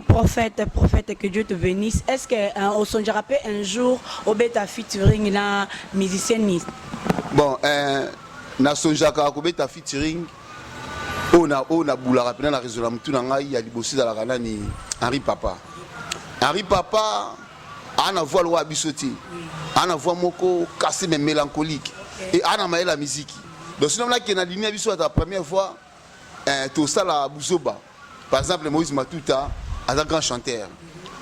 prophète, prophète, que Dieu te bénisse. Est-ce que euh, osonjaka mpe un jour obeta featuring na musicien ni? Bon, euh, nasonjaka kobeta featuring oyo na oyo nabulaka mpena na réseau na motu na ngai ya liboso ezalaka nani Henri Papa. Henri Papa aa na voix lokola biso te, aa na voix moko cassé mais mélancolique et aa na mayele ya miziki. Donc soki nakende na ligne ya biso ata première fois eh, tosala buzoba. Par exemple Moïse Matuta aza grand chanteur.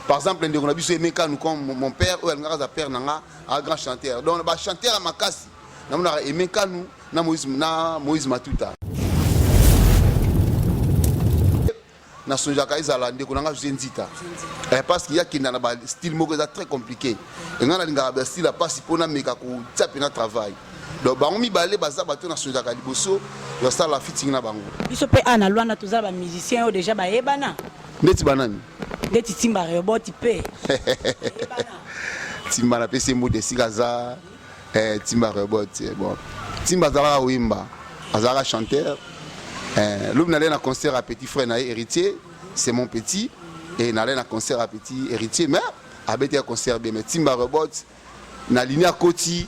Par exemple ndeko na biso Emeka nous comme mon père oyo alingaka aza père na nga aza grand chanteur. Donc ba chanteur ya makasi namonaka Emeka nous na Moïse na Moïse Matuta. Nasonjaka ezala ndeko na nga José Nzita eh, parce que yakenda na ba style moko eza très compliqué. Nga nalingaka ba style ya pasi mpo nameka kotia mpena travail. Donc bango mibale baza bato nasonjaka liboso basala fitting na bango. Biso mpe awa na Luanda toza na ba musiciens oyo deja bayebana. Ndeti banani? Ndeti Timba Rebot mpe. Timba napesi ye mbote esika aza eh, Timba Rebot eh, bon. Timba azalaka koyemba, azalaka chanteur. Eh, lobi nalei na concert ya petit frère na ye Héritier, c'est mon petit et nalei na concert ya petit Héritier mais abeti ya concert bien mais Timba Rebot na ligne akoti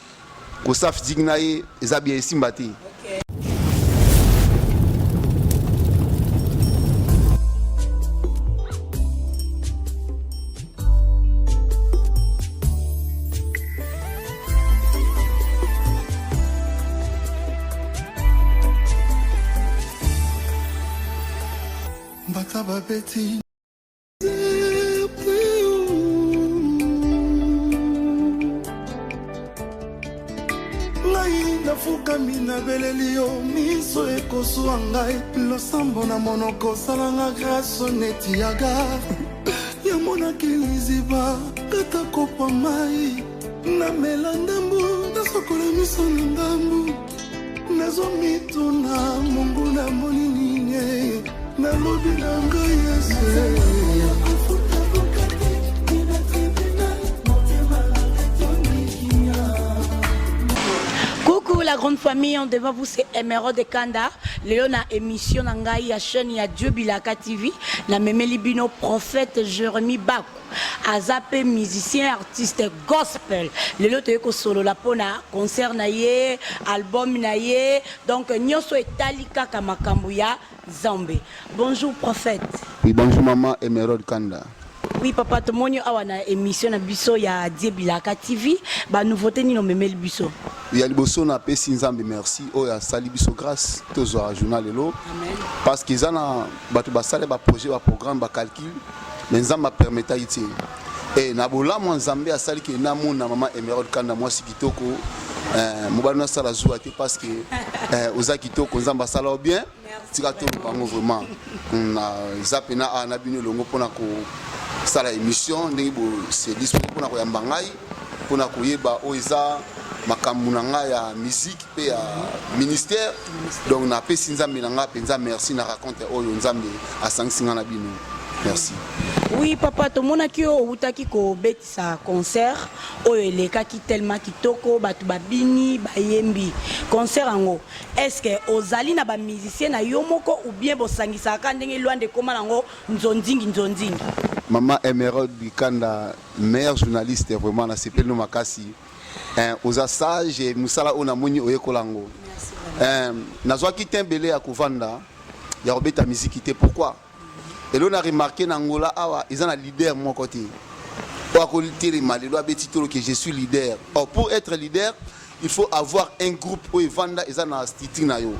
kosala featuring na ye eza bien esimba te. Mbata babeti ngai nafukami nabeleli yo miso ekoswa ngai losambo na monoko salanga grace neti ya gar yamonaki liziba kata kopa mai namela ndambu nasokola miso na ndambu nazomituna monguna amoni nini nalobi na ngai yesu. Coucou la grande famille, en devant vous c'est Emeraude Kanda. Lelo na émission na ngai ya chaîne ya Dieu Bilaka TV, na memeli bino prophète Jérémie Baku. Aza pe musicien artiste gospel. Lelo toye kosolola pona concert na ye, album na ye, donc nyoso etali kaka makambo ya Nzambe. Bonjour prophète. Oui, bonjour maman Emeraude Kanda. Oui papa, tomoni awa na émission na biso ya Dieu Bilaka TV, ba nouveauté nini omemeli biso? Ya liboso napesi Nzambe merci oyo asali biso grâce tozwa journal lelo. Amen. Parce que eza na bato basala ba projet, ba programme, ba calcul, mais Nzambe apermetaki te. Et na bolamu ya Nzambe asali ke namona mama Emeraude Kanda mwasi kitoko, eh, mobali nasala zuwa te parce que eh, oza kitoko, Nzambe asala yo bien. Tika toloba yango vraiment naza pena awa na bino elongo mpona kosala émission ndenge bose disponible mpona koyamba ngai mpona koyeba oyo eza makambo na ngai ya musique mpe ya ministère. Donc napesi Nzambe na ngai mpenza merci na raconte oyo Nzambe asangisi ngai na bino. Merci. Oui papa, tomonaki yo owutaki kobetisa concert oyo elekaki tellement kitoko, bato babini bayembi concert yango. Est-ce que ozali na ba musiciens na yo moko ou bien bosangisaka kaka ndenge Luanda ekoma nango nzonzingi nzonzingi? Maman Emeraude Bikanda, meilleure journaliste vraiment nasepeli no makasi. Eh, oza sage, musala oyo namoni oyekola yango. Eh, nazwaki temps ebele ya kovanda ya kobeta miziki te pourquoi? Elo na remarquer na Angola awa eza na leader moko te. Oyo akotelema lelo abeti tolo que je suis leader. Or pour être leader, il faut avoir un groupe oyo evanda eza na structure na yo.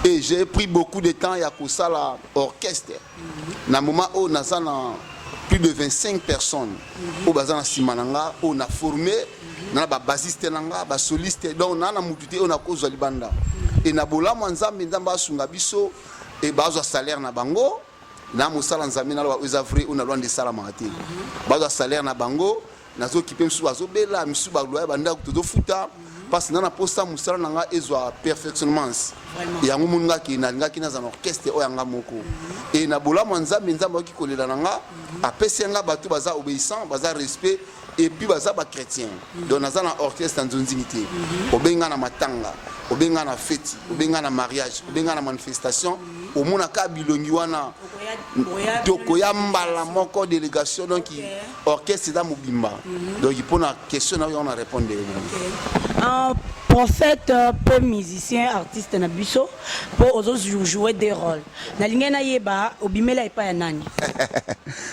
Et j'ai pris beaucoup de temps ya kosala orchestre. Na moment oyo naza na plus de 25 personnes oyo baza na nsima na nga oyo na formé na ba bassiste na nga ba soliste donc na na mutu te oyo nakozwa libanda. Et na bolamu ya Nzambe, Nzambe asunga biso et bazwa salaire na bango na mosala Nzambe naloba oyo eza vrai oyo na Luanda esalamaka te. Bazwa salaire na bango, nazokipe misusu bazobela, misusu baloya bandako tozofuta parce que nga na posa mosala na nga ezwa perfectionnement. Yango moni nga ke nalingaki naza na orchestre oyo ya nga moko. Et na bolamu ya Nzambe, Nzambe ayoki kolela na nga, apesi nga bato baza obéissant, baza respect et puis baza ba chrétien. Donc naza na orchestre ya nzonzingi te. Obenga na matanga, obenga na feti, obenga na mariage, obenga na manifestation, Omonaka bilongi wana, tokoya mbala moko délégation, donc orchestre eza mobimba. Donc mpona question na yo, na répondre. Un prophète mpe musicien, artiste na biso, mpo ozojouer des rôles, nalingi nayeba obimela epai ya nani?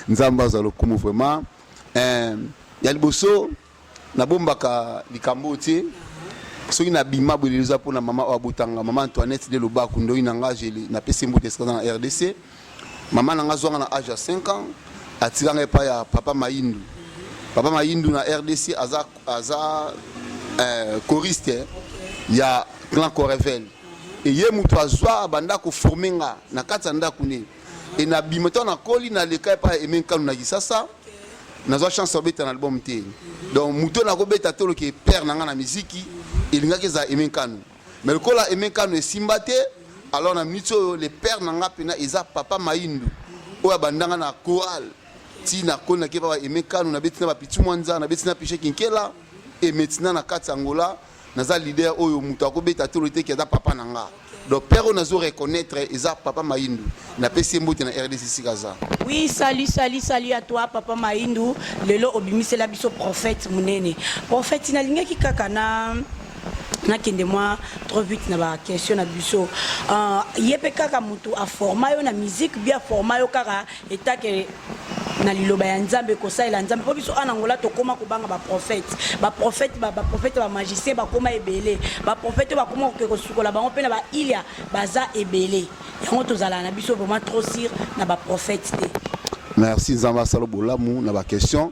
Nzambe azwa lokumu vraiment. Ya liboso, nabombaka likambo te. Soki nabima boye lelo, eza mpona mama oyo abotanga, mama Antoinette de Lobaku Ndoi na nga. Napesi mbote esika aza na RDC. Mama na nga azwanga na age ya 5 ans, atikanga epai ya papa Mayindu. Papa Mayindu na RDC aza choriste ya clan Corevel. Eye moto azwa, abanda koformer nga na kati ya ndako ne. E nabima, ntango nakoli, naleka epai ya Eme Nkanu na Kisasa. Nazwa chance obeta na album te. Donc moto oyo nakobeta toloke père na nga na miziki elingaki ezala Eme Nkanu, mais lokola Eme Nkanu esimba te, alors na miniti oyo le père na nga mpena eza papa Maindu, oyo abandanga na chorale ti nakoli, nake papa Eme Nkanu, nabeti na bapiti mwanza, nabeti na Piche Kinkela. E maintenant na kati ya Angola naza leader oyo moto akobeta tolo te ki aza papa na nga. Donc père oyo nazo reconnaître eza papa Maindu. Napesi ye mbote na RDC sika aza. Oui, salut, salut, salut à toi, papa Maindu. Lelo obimisela biso prophète munene. Prophète, nalingaki kaka na nakende mwa trop vite na baquestion na biso. Ye mpe kaka motu aforma yo na musique bi aforma yo kaka etake na liloba ya Nzambe, kosalela Nzambe? Mpo biso ana Angola tokóma kobanga baprophète, baprophète, baprophète, bamagicien bakóma ebele, baprophète oyo bakóma koke kosukola bango mpe na bailia baza ebele. Yango tozalaka na biso vraiment trop sûr na baprophète te. Merci, Nzambe asala bolamu na baquestion.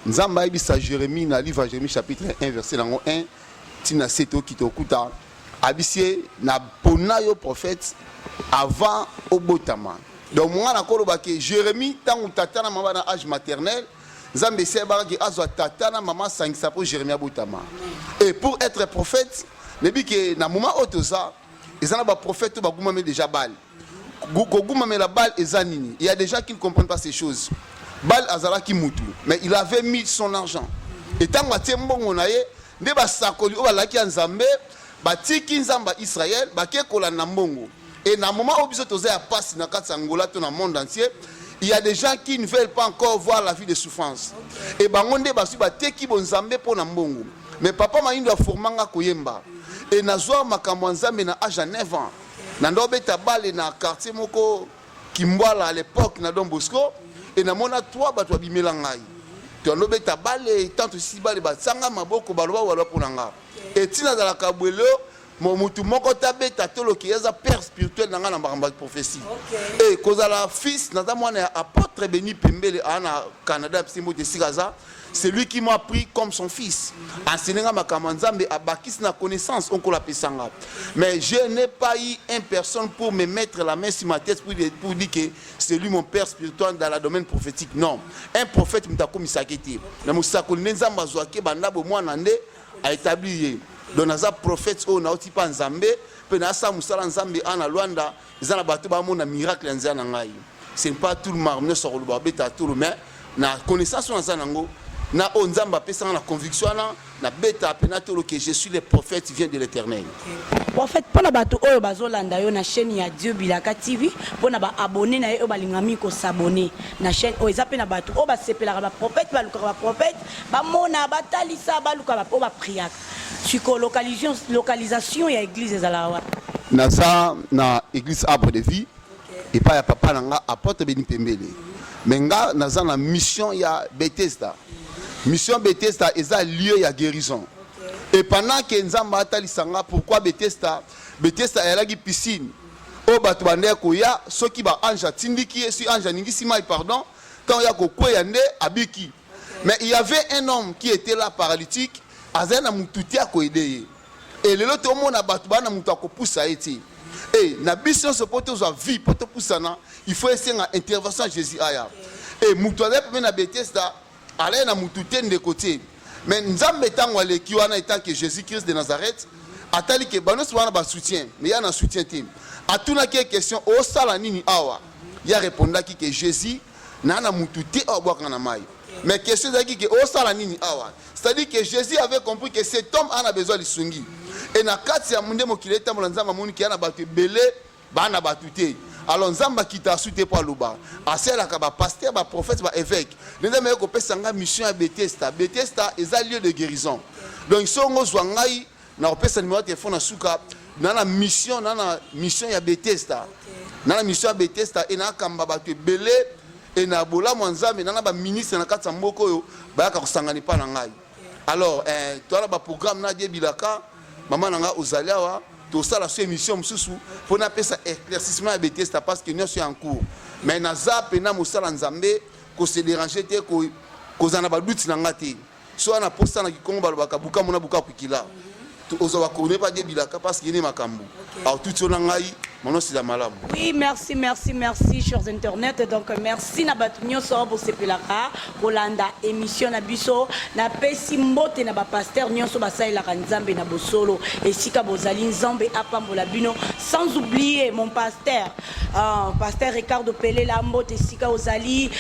Nzambe ayebisa Jérémie na livre ya Jérémie, chapitre 1, verset nango 1 ntina se tokita, okuta abisi ye na pona yo prophète avant obotama. Donc monga nakoloba ke Jérémie, ntango tata na mama na âge maternel, Nzambe esi ayebaka ke azwa tata na mama, asangisa mpo Jérémie abotama. Et pour être prophète, nayebi ke na moment oyo toza, eza na baprophète oyo bagumami déjà Baal. Kogumamela Baal eza nini? Il y a des gens qui ne comprennent pas ces choses. Baal azalaki mutu, mais il avait mis son argent. Et ntango atie mbongo na ye, nde basakoli oyo balaki ya Nzambe batiki Nzambe ya Israel, bake kolanda mbongo. Et na moment oyo biso toza ya pasi na kati ya Angola to na monde entier, il y a des gens qui ne veulent pas encore voir la vie de souffrance. Et bango nde bazwi, bateki bonzambe mpo na mbongo. Mais papa Mayindo aformanga koyemba e nazwa makambo ya Nzambe na age ya 9 ans. Na ndo obeta bale na quartier moko Kimbwala à l'époque na Don Bosco, e namona trois bato babimela ngai. Toyando obeta bale, tant tosi bale, basanga maboko, baloba baloba mpo na nga. E ntina azalaka bwelo mutu moko tabeta toloki aza père spirituel na ngai na makambo ya prophétie. E kozala fils, naza mwana ya apôtre Beni Pembele, aa na Canada, pesi mbote esika aza. C'est lui qui m'a pris comme son fils, enseigné nga makambo ya Nzambe, abakisi na connaissance onkolo apesanga. Mais je n'ai pas eu une personne pour me mettre la main sur ma tête pour dire que c'est lui mon père spirituel dans le domaine prophétique. Non, un prophète, moto akomisaki te na mosakoli nde Nzambe azwaki banda bomwana nde aétablir ye. Donc naza prophète oyo nauti mpa Nzambe mpe nasala mosala Nzambe a na Lwanda. Eza na bato bamona miracle ya nzela na ngai. Ce n'est pas tout le monde nyonso akoloba abeta tolo, mais na connaissance oyo naza nango na oyo Nzambe apesanga na conviction wana, nabeta pena tolo que je suis le prophète vient de l'Éternel. Prophète, mpona bato oyo bazolanda yo na chaîne ya Dieu Bilaka TV, mpona baabonné na ye oyo balingaka mingi kos'abonner na chaîne oyo, eza mpe na bato oyo basepelaka baprophète, balukaka baprophète, bamona, batalisa, baluka oyo bapriaka. Sikoyo localisation ya église ezalaka wapi? Naza na église Arbre de Vie epai ya papa na nga apôtre Beni Pembele, mais nga naza na mission ya Bethesda. Mission Bethesda eza lieu ya guérison. Et pendant ke Nzambe atalisa nga pourquoi Bethesda, Bethesda eyalaki piscine oyo bato bandeki koya. Soki baange atindiki ye, si ange aningisi mai, pardon, ntango ya kokweya nde abiki. Mais il y avait un homme qui était là, paralytique, azali na mutu te akoaider ye. E lelo tomona bato baa na moto akopusa ye te. E na biso nyonso, mpo tozwa vie, mpo topusana, il faut esenga intervention ya Jésus aya. E moto azali pembeni na Bethesda, alai na mutu te, ndeko te. Mais Nzambe, ntango aleki wana etant que Jésus Christ de Nazareth, atali ke bango wana basoutien, mais ya na soutien te. Atunaki ye question: "Osala nini awa?" Ya répondaki ke Jésus na mutu te oyo abwakanga na mai. Mais question ezalaki ke osala nini awa, c'est-à-dire que Jésus avait compris que cet homme ana besoin lisungi. E na kati ya nde mokili etambola, Nzambe amoni ke ya na bato ebele. Bana bato te. Alors Nzambe akita su te mpo aloba, asalelaka ba pasteur, ba prophète, ba évêque. Nde Nzambe aye kopesa nga mission ya Bethesda. Bethesda eza lieu de guérison. Donc soki ozwa ngai na kopesa numéro ya telefone na suka, na na mission, na na mission ya Bethesda, na na mission ya Bethesda e nakamba bato ebele e na bolamu ya Nzambe, na na ba ministre na kati ya mboka oyo bayaka kosangana epai na ngai. Alors toza na ba programme na Die Bilaka, mama na ngai ozali awa, tosala so émission mosusu mpo napesa éclaircissement ya Bethesda parce que nyonso ya en cours. Mais naza pena mosala Nzambe, kose déranger te, kozala na baduti na nga te. So wana posa na kikongo balobaka buka mona buka kwikila, ozwa bakone pa Die Bilaka parce que ye nde makambo. Alors tuti na ngai monosila malamu. Oui, merci, merci, merci, chers internautes. Donc, merci na bato nyonso bosepelaka kolanda émission na biso. Napesi mbote na bapasteur nyonso basalelaka Nzambe na bosolo. Esika bozali, Nzambe apambola bino. Sans oublier mon pasteur, pasteur Ricardo Pelela, mbote esika ozali,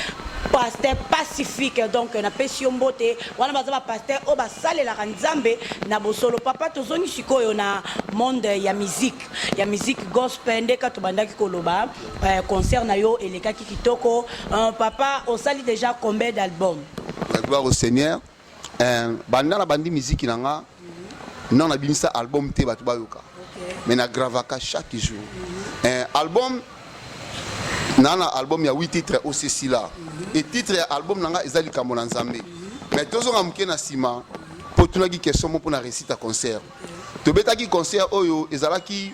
pasteur Pacifique. Donc, napesi yo mbote. Wana baza bapasteur oyo basalelaka Nzambe na bosolo. Papa, tozongi sikoyo na monde ya musique, ya musique gospel. Ndeka tobandaki koloba, concert na yo elekaki kitoko. Papa, osali déjà combien d'album? La gloire au Seigneur. Banda na bandi musique na nga, non, nabimisa album te bato bayoka, mais nagravaka chaque jour. Album na na album ya 8 titres osesila e titre ya album na nga eza Likambo na Nzambe. Mais tozonga moke na nsima mpo tunaki question mo mpona réussite ya concert. Tobetaki concert oyo ezalaki,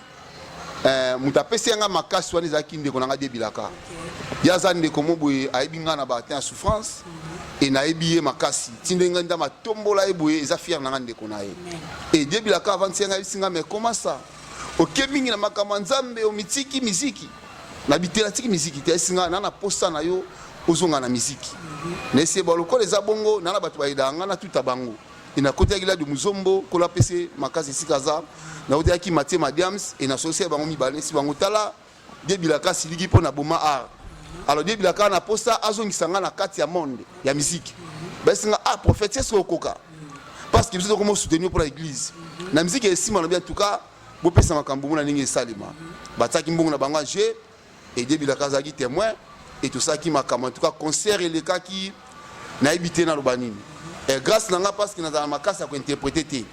moto apesi yanga makasi wana ezalaki ndeko na nga Die Bilaka. Ye aza ndeko mo boye, ayebi nga na batin ya souffrance e nayebi ye makasi ti ndenge Nzambe atombola ye boye. Eza fier na nga ndeko na ye e Die Bilaka. Avant ti yanga ayebisi nga: "Mais comment ça, oke mingi na makambo ya Nzambe, omitiki miziki?" Na bitela tiki miziki te. Ayebisi nga: "Na posa na yo ozonga na miziki." Na esi ba lokola eza bongo, na bato bayedaka nga, natuta bango e nakotaki Ladi Muzombo, kola apesi makasi esika aza. Nakotaki Matie Madiams e nasosi ya bango mibale. Esi bango tala, Die Bilaka asiliki mpo na boma art. Alors Die Bilaka na posa azongisa nga na kati ya monde ya musique. Bayesi nga: "Ah, prophète, est-ce okoka? Parce que biso tokoma soutenir pour l'église na musique." Esima na bien, en tout cas bopesa makambo mona ndenge esalema. Batiaki mbongo na bango age e Die Bilaka azalaki témoin e tosalaki makambo. En tout cas concert elekaki, nayebi te naloba nini. Grâce na nga, parce que nazala makasi ya kointerpréter te,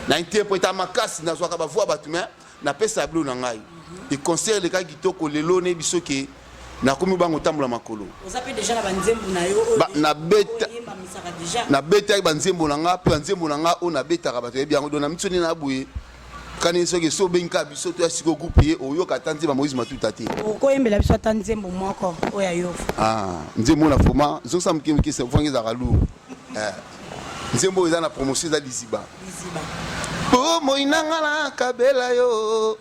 na interpréta makasi, nazwaka bavoix bato, mais napesa bilo na ngai e concert elekaki kitoko. Lelo nayebi soki nakomi bango otambola makolo. Oza mpe déjà na banzembo na yo oyo oyembamisaka déjà? Nabetaki banzembo na nga mpe banzembo na nga oyo nabetaka, bato yebi yango. Donc na miso nde na boye kani soki so obengi kaka biso to ya siko groupe ye, oyoka ata nzembo ya Moïse Matuta te. Okoyembela biso ata nzembo moko oyo ya yo? Ah, nzembo na foma zongisa moke moke, fange ezalaka lourd. Nzembo oyo eza na promotion eza Liziba. Liziba. Bomoi na nga nakabela yo,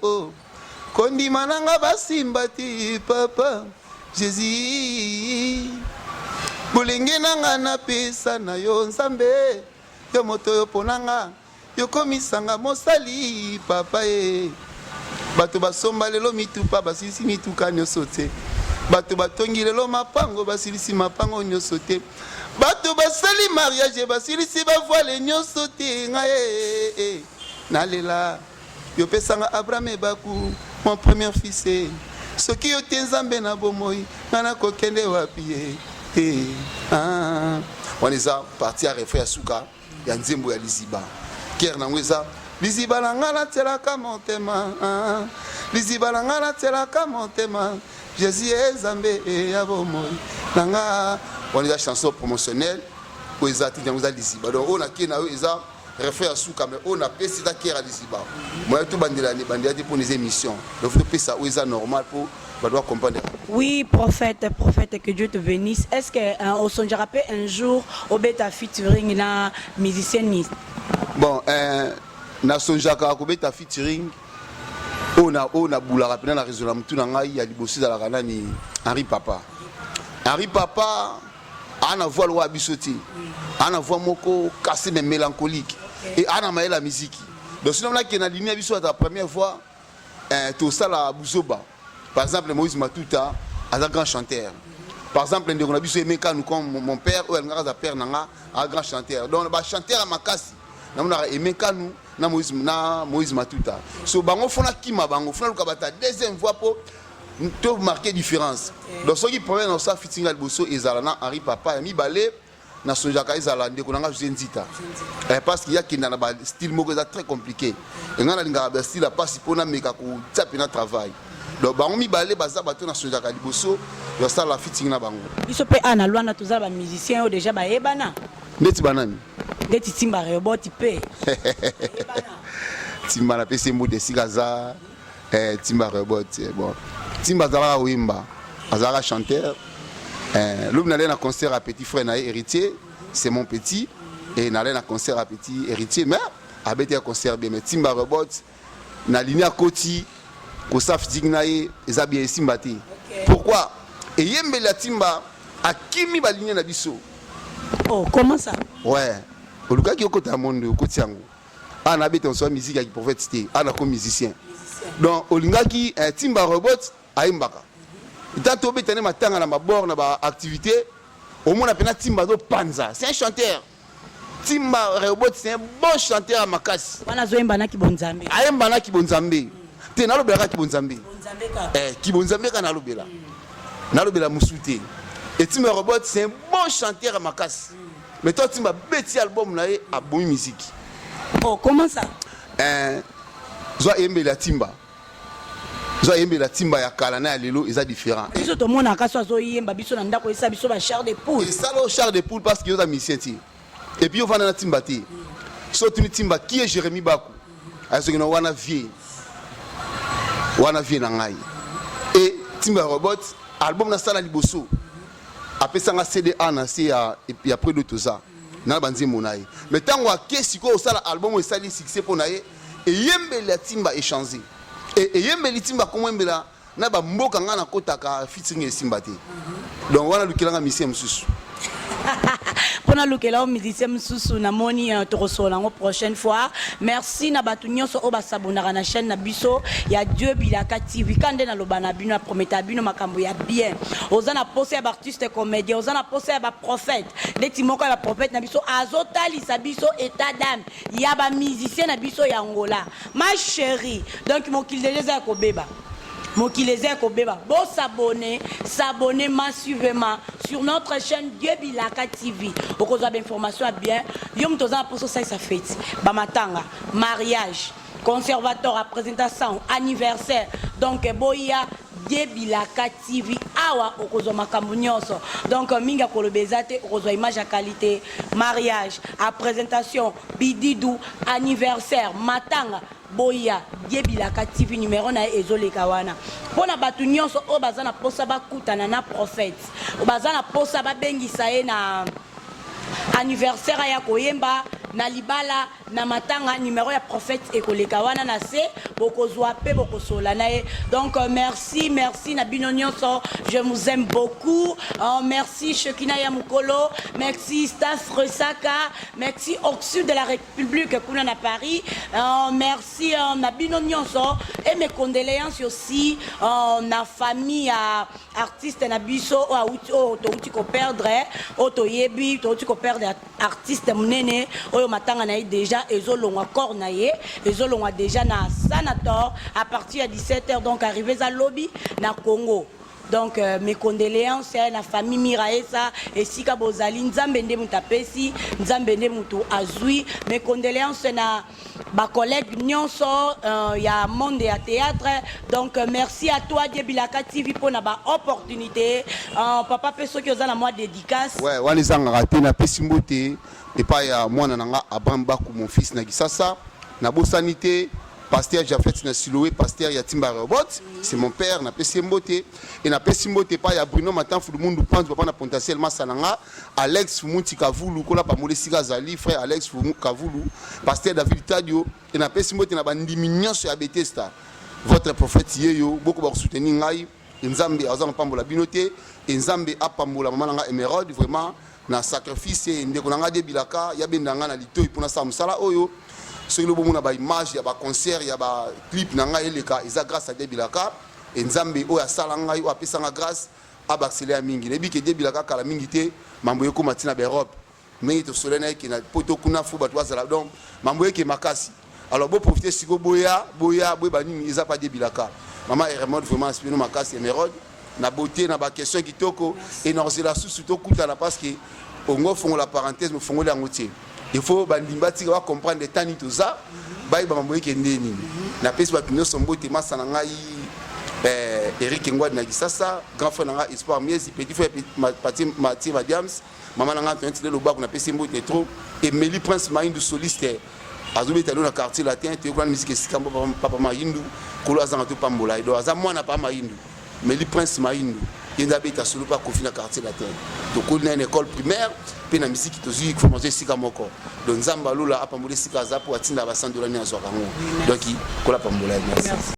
kondima na nga basimba ti papa Jésus, bolenge na nga napesa na yo Nzambe, yo moto oyo mpo na nga yokomisanga mosali papa ye. Bato basomba lelo mitupa, basilisi mituka nyonso te. Bato batongi lelo mapango, basilisi mapango nyonso te. Bato basali mariage, basilisi bavoile nyonso te. Ngai e nalela yopesanga Abraham Ebaku, mon premier fils. Soki yo te Nzambe na bomoi nga, nakokende wapi ye e? Ah. Wana eza partie ya refrain ya suka ya nzembo ya Liziba. Kere nango eza liziba na nga natielaka motema, ah. Liziba na nga natielaka motema, Jésus e Nzambe ya bomoi na nga. Wana eza chanson promotionnelle oyo eza titi yango eza Liziba. Donc oyo nakei na yo eza refrain ya suka, mais oyo napesi eza kere ya Liziba. Moya tobandela bandela te mpona eza émission, donc topesa oyo eza normal mpo bato bacomprendre. Oui, prophète, prophète, que Dieu te bénisse. Est-ce que osonjaka mpe un jour obeta featuring na musicien ni? Bon, nasonjaka kobeta featuring oyo na oyo nabulaka mpena na réseau na motu na ngai ya liboso ezalaka nani? Henri Papa. Henri Papa aa na voix lokola biso te, aa na voix moko cassé mais mélancolique et aa na mayele ya miziki. Donc sinon nakende na ligne ya biso ata première fois, tosala buzoba. Par exemple Moïse Matuta aza grand chanteur. Par exemple ndeko na biso Emekanu, comme mon père oyo alingaka aza père na nga, aza grand chanteur. Donc bachanteur ya makasi namonaka Emekanu. na Moïse, na Moïse Matuta. So bango faut nakima bango, faut naluka bato ya deuxième voix mpo to marquer différence. Donc soki problème na osala featuring ya liboso ezala na Henri Papa, ya mibale nasonjaka ezala ndeko na nga José Nzita, parce que ye akenda na bastyle moko eza très compliqué. Engai nalingaka bastyle ya mpasi mpo nameka kotia mpena travail. Donc bango mibale baza bato nasonjaka liboso ya sala featuring na bango. Biso mpe a na Lwanda toza na bamusicien oyo déjà bayebana. Ndeti banani? Ndeti Timba Rebot mpe. Timba, napesi ye mbote esika aza. Timba Rebot, bon, Timba azalaka koyemba, azalaka chanteur. Lobi nalai na concert ya petit frère na ye Héritier, c'est mon petit, et nalai na concert ya petit Héritier, mais abeti ya concert bien. Mais Timba Rebot na lini akoti kosala featuring na ye eza bien, esimba te. Pourquoi? Eyembeli ya Timba akimi baligne na biso. Oh, comment ça? Ouais, olukaki okota ya monde, okoti yango. Awa nabeta moso ya musique ya kiprophète te, awa nako musicien. Donc olingaki Timba Robot ayembaka ta tobeta nde matanga na mabord na baactivité, omona mpena Timba azopanza. C'est un chanteur, Timba Robot, c'est un bon chanteur ya makasi. Wana azoyemba naki bonzambe? Ayemba naki bonzambe te, nalobelaka kibonzambe. Kibonzambe kaka nalobela, nalobela mosu te. Et Timba Robot, c'est un bon chanteur ya makasi, mais to Timba beti album na ye, abomi musique. Oh, comment ça? Zwa eyembeli ya Timba, zwa eyembeli ya Timba ya kala na ya lelo, eza différent. Biso tomonaka so azoyemba biso na ndako, esa biso bachair de poule. Esala o chair de poule parce que yo oza musicien te et puis ovanda na Timba te. So otuni Timba: "Qui est Jérémi Baku?" Azoki na wana vie, wana vie na ngai. E Timba Robot, album nasala liboso, apesanga cda na se ya près de toza na banzembo na ye. Mais ntango ake sikoyo osala album oyo esali succès mpo na ye, eyembeli ya Timba échange eyembeli Timba komoyembela na bamboka ngai nakotaka featuring esimba te. Donc wana lukelanga musicien mosusu. Mpona lukela o musicien mosusu, namoni tokosola yango prochaine fois. Merci na bato nyonso oyo basabonaka na chaîne na biso ya Dieu Bilaka TV. Ka nde naloba na bino, aprometa bino makambo ya bien. Oza na posa ya baartiste comédien, oza na posa ya baprophète, ndeti moko ya baprophète na biso azotalisa biso état d'âme ya bamusicien na biso ya Angola, ma chérie. Donc mokili deja eza ya kobeba, mokili eza ya kobeba. Bosabonner, s'abonner massivement sur notre chaîne Dieu Bilaka TV. Okozwa bainformation ya bien. Yo moto oza na mposa osalisa feti, bamatanga, mariage, conservatoire, présentation, anniversaire, donc boya Dieu Bilaka TV. Awa okozwa makambo nyonso. Donc mingi ya koloba eza te. Okozwa image ya qualité, mariage, a présentation, bididu, anniversaire, matanga. Boya Dieu Bilaka TV, numéro na ye ezoleka wana. Mpona bato nyonso oyo baza na mposa bakutana na prophète, baza na mposa babengisa ye na anniversaire, aya koyemba na libala, na matanga, numéro ya prophète ekoleka wana na se, bokozwa mpe bokosola na ye. Donc merci, merci na bino nyonso, je vous aime beaucoup. Merci Shekina ya mokolo, merci staff Resaka, merci au sud de la République kuna na Paris. Merci na bino nyonso et mes condoléances aussi na famille ya artiste na biso oyo awuti, oyo touti koperdre, oyo toyebi touti koperdre, artiste monene oyo matanga na ye déjà ezolongwa, corps na ye ezolongwa déjà na sanator à partir ya 17 heures. Donc arrivé eza lobi na Congo. Donc mes condoléances na famille Miraesa esika bozali. Nzambe nde moto apesi, Nzambe nde moto azwi. Mes condoléances na bacollègue nyonso ya monde ya théâtre. Donc merci à toi Dieu Bilaka TV mpona baopportunité. Papa mpe soki oza na mwa dédicace. Ouais, wana ezangaka te. Napesi mbote epai ya mwana na nga Abraham Baku, mon fils na Kisasa. Nabosani te pasteur Jafet na Siloé, pasteur ya Timba Robot, c'est mon père, napesi ye mbote. E napesi mbote epai ya Bruno Matan Fulumundu Panzu, papa na potentiel, masa na nga Alex Fumuti Kavulu, kola pamole esika azali, frère Alex Fumu Kavulu, pasteur David Tadio. E napesi mbote na bandimi nyonso ya Betesta. Votre prophète yeyo, boko bakosoutenir ngai. Nzambe aza kopambola bino te e Nzambe apambola mama na nga Émeraude vraiment na sacrifice. Ndeko na nga Debilaka yabenda nga na litoi mpona sala mosala oyo. Soki lobomona baimage ya baconcert, ya baclip na ngai eleka, eza grâce à Debilaka. E Nzambe oyo asala ngai, oyo apesanga grâce, abakisela ya mingi. Nayebi ke Debilaka kala mingi te mambo ekóma ntina baEurope ndenge tosole na eke na poto kuna, fu bato bazala. Donc mambo eke makasi. Alors boprofite siko, boya, boya, boyeba nini eza pa Diebilaka. Mama Emerode, vraiment aspino makasi. Emerode na beauté, na baquestion kitoko e na kozela susu tokutana, parce que ongo fongola parenthèse, mofongoli yango te. Il faut bandimi batika bacomprendre tani toza, bayeba mambo eke nde nini. Napesi bato nyonso mbote. Masa na ngai Eric Ngwadi na Kisasa, grand frère na ngai Espoir Miezi, petit frère Mathieu Madiams, mama na ngai Antoinette Lelo Baku, napesi mbote trop. Emeli Prince Maindu, soliste azobeta lelo na Quartier Latin, toyekolani musique esika mbo papa Maindu kolo azanga topambola ye. Donc aza mwana papa Maindu, Meli Prince Maindu, ye nde abeta solo mpe akofi na Quartier Latin. Tokoli na école primaire mpe na misiki, tozwi formation esika moko. Donc Nzambe alola apambola esika aza, mpo atinda basandola nini azwaka yango. Donc kola pambola ye. Merci.